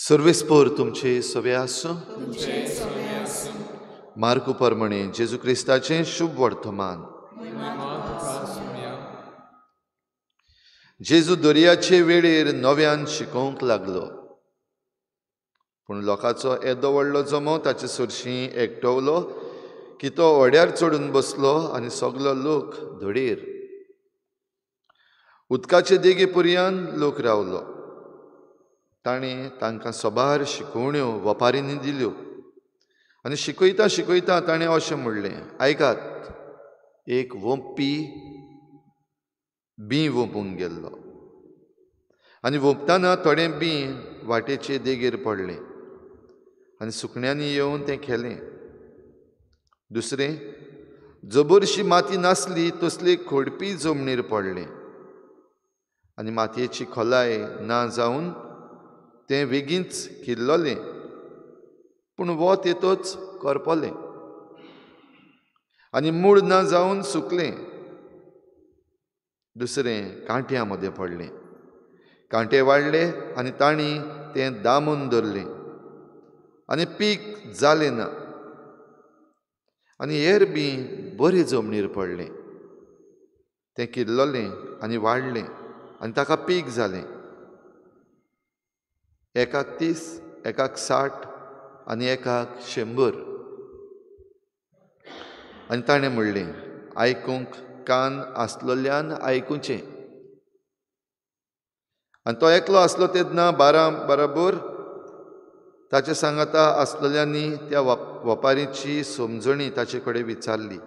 सर्वेस्पोर तुमचे सवे आसूं. मार्कू परमणे जेजू क्रिस्ताचें शुभ वर्तमान. जेजू दर्याचे वेळेर नव्यान शिकोवंक लागलो, पूण लोकांचो येदो व्हडलो जमो ताचे सरशीं एकटवलो की तो व्हड्यार चडून बसलो आनी सगलो लोक धडयेर उदकाचे देगे पर्यान लोक रावलो. ताणें तांकां सबार शिकोवण्यो वपारींनी दिल्यो आनी शिकयता शिकयता ताणें अशें म्हणलें, आयकात, एक वोंपपी बीं वोंपूंक गेल्लो आनी वोंपतना थोडें बीं वाटेचे देगेर पडलें आनी सुकण्यांनी येवन तें खेलें. दुसरें जबरशी माती नासली तसली खोडपी जमनीर पडलें आनी मातयेची खोलाय ना जावन तें वेगींच किल्लोलें, पूण वत येतच करपलें आनी मूळ ना जावन सुकलें. दुसरें कांट्यां मदें पडलें, कांटे वाडले आनी तांणी तें दामून धरलें आनी पीक जालें ना. आनी हेर बीं बरें जमनीर पडलें, तें किल्लोलें आनी वाडलें आनी ताका पीक जालें. एकाक 30, एकाक 60 आनी एकाक 100. आनी ताणें म्हणलें, आयकूंक कान आसलोल्यान आयकुचें. आनी तो एकलो आसलो तेन्ना 12 बराबर ताचे सांगाता आसलोल्यांनी त्या वपारीची समजणी ताचे कडेन विचारली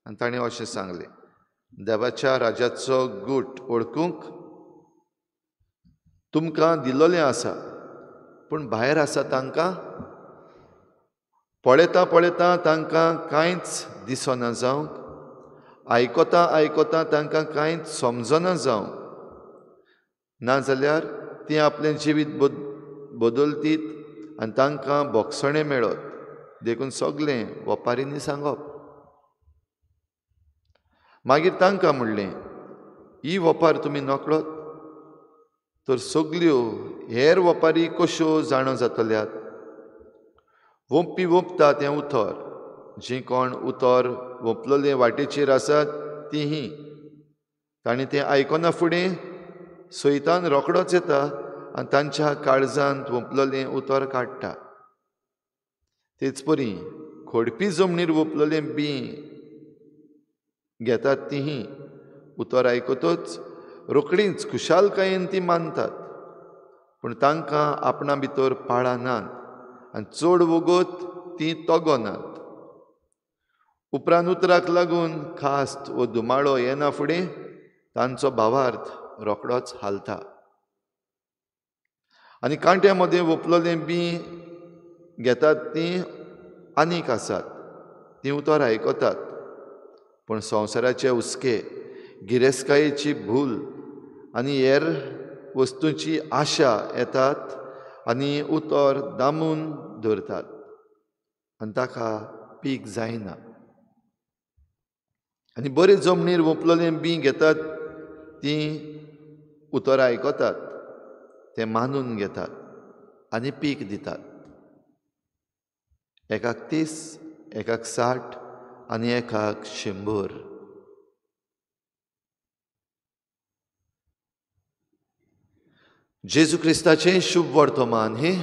आनी ताणें अशें सांगलें, देवाच्या राजाचो गूट वळखूंक तुमकां दिल्लें आसा, पूण भायर आसा तांकां पळयता पळयता तांकां कांयच दिसना जावंक, आयकता आयकता तांकां कांयच समजना जावंक, नाजाल्यार तीं आपलें जिवीत बदलतीत आनी तांकां भोगसणें मेळत. देखून सगलें वपारींनी सांगप. मागीर तांकां म्हणलें, ही वपार तुमी नकळत तर सगल्यो हेर वपारी कश्यो जाणो जातल्यात? वोंपी वोंपता तें उतर, जीं कोण उतर वोंपलोले वाटेचेर आसात तीं ही. तांणी तें आयकना फुडें सैतान रोखडोच येता आनी तांच्या काळजांत वोंपलोलें उतर काडटा. तेच परी खोडपी जमनीर वोंपलोलें बीं घेतात तीं उतर आयकतच रोखडींच खुशालकायेन ती मानतात, पूण तांकां आपणा भितर पाळां नात आनी चड वगत तीं तगनात. उपरांत उतराक लागून खास्त वो धुमाळो येना फुडें तांचो भावार्थ रोखडोच हालता. आनी कांट्या मदें वोंपलोलें बीं घेतात तीं आनीक आसात, तीं उतर आयकतात, पूण संवसाराचे हुस्के, गिरेस्तकायेची भूल आनी हेर वस्तूंची आशा येतात आनी उतर दामून धरतात आनी ताका पीक जायना. आनी बरे जमनीर वोंपलोलें बीं घेतात तीं उतर आयकतात, तें मानून घेतात आनी पीक दितात. एकाक 30, एकाक 60 आनी एकाक 100. जेजू क्रिस्ताचें शुभ वर्तमान हें.